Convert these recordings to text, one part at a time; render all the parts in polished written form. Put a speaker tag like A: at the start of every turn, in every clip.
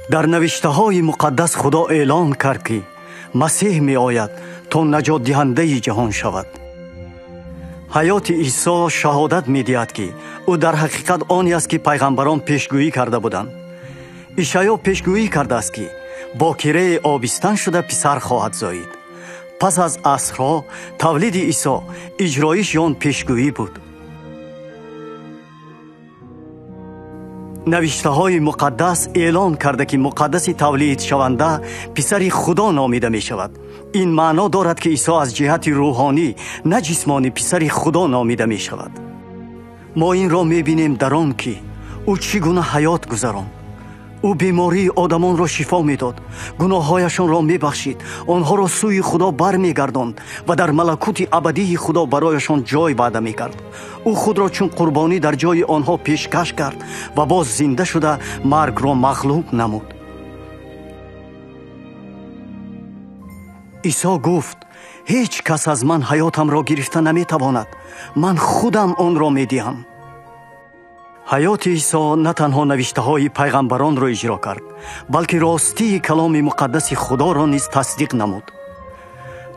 A: Дар навиштаҳои муқаддас Худо эълон кард, ки Масеҳ меояд то наҷотдиҳандаи ҷаҳон шавад. Ҳаёти Исо шаҳодат медиҳад, ки ӯ дар ҳақиқат оне аст, ки пайғамбарон пешгӯӣ карда буданд. Ишаъё пешгӯӣ кардааст, ки бокираи обистан шуда писар хоҳад зоид. Пас аз асрҳо тавлиди Исо иҷроиши он пешгӯӣ буд. Навиштаҳои муқаддас эълон карда, ки муқаддаси тавлидшаванда писари Худо номида мешавад. Ин маъно дорад, ки Исо аз ҷиҳати рӯҳонӣ, на ҷисмонӣ, писари Худо номида мешавад. Мо инро мебинем дар он, ки ӯ чӣ гуна ҳаёт гузаронд. Ӯ бемории одамонро шифо медод, гуноҳҳояшонро мебахшид, онҳоро сӯи Худо бармегардонд ва дар малакути абадии Худо барояшон ҷой ваъда мекард. Ӯ худро чун қурбонӣ дар ҷои онҳо пешкаш кард ва боз зинда шуда маргро мағлуб намуд. Исо гуфт: ҳеҷ кас аз ман ҳаётамро гирифта наметавонад, ман худам онро медиҳам. Ҳаёти Исо на танҳо навиштаҳои пайғамбаронро иҷро кард, балки ростии каломи муқаддаси Худоро низ тасдиқ намуд.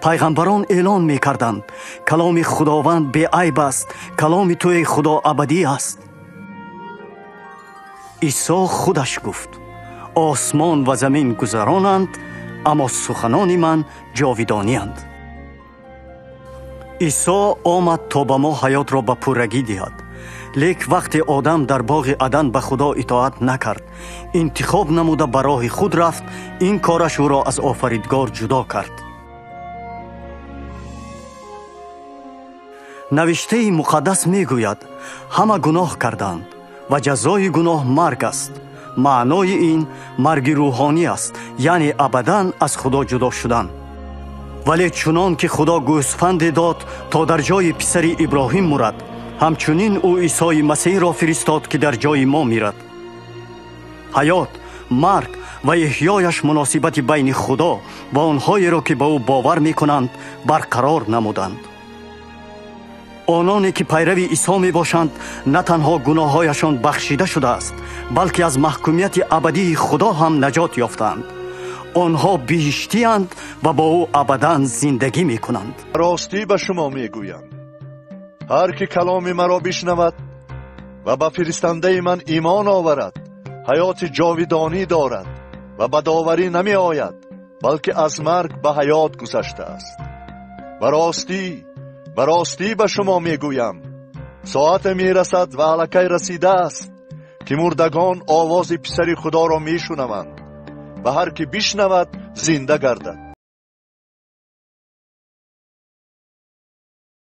A: Пайғамбарон эълон мекарданд: каломи Худованд беайб аст, каломи ту, эй Худо, абадӣ аст. Исо худаш гуфт: осмон ва замин гузаронанд, аммо суханони ман ҷовидонианд. Исо омад то ба мо ҳаётро ба пуррагӣ диҳад. Лек вақте одам дар боғи Адан ба Худо итоат накард, интихоб намуда ба роҳи худ рафт, ин кораш ӯро аз Офаридгор ҷудо кард. Навиштаи муқаддас мегӯяд: ҳама гуноҳ карданд ва ҷазои гуноҳ марг аст. Маънои ин марги рӯҳонӣ аст, яъне абадан аз Худо ҷудо шудан. Вале чунон ки Худо гӯсфанде дод то дар ҷои писари Иброҳим мурад, ҳамчунин ӯ Исои Масеҳро фиристод, ки дар ҷои мо мирад. Ҳаёт, марг ва эҳёяш муносибати байни Худо ва онҳоеро, ки ба ӯ бовар мекунанд, барқарор намуданд. Ононе ки пайрави Исо мебошанд, на танҳо гуноҳҳояшон бахшида шудааст, балки аз маҳкумияти абадии Худо ҳам наҷот ёфтаанд. Онҳо биҳиштиянд ва бо ӯ абадан зиндагӣ мекунанд.
B: Ростӣ ба шумо мегӯям, ҳар ки каломи маро бишнавад ва ба фиристандаи ман имон оварад, ҳаёти ҷовидонӣ дорад ва ба доварӣ намеояд, балки аз марг ба ҳаёт гузаштааст. Ба ростӣ ба шумо мегӯям, соате мерасад ва аллакай расидааст, ки мурдагон овози писари Худоро мешунаванд ва ҳар ки бишнавад зинда гардад.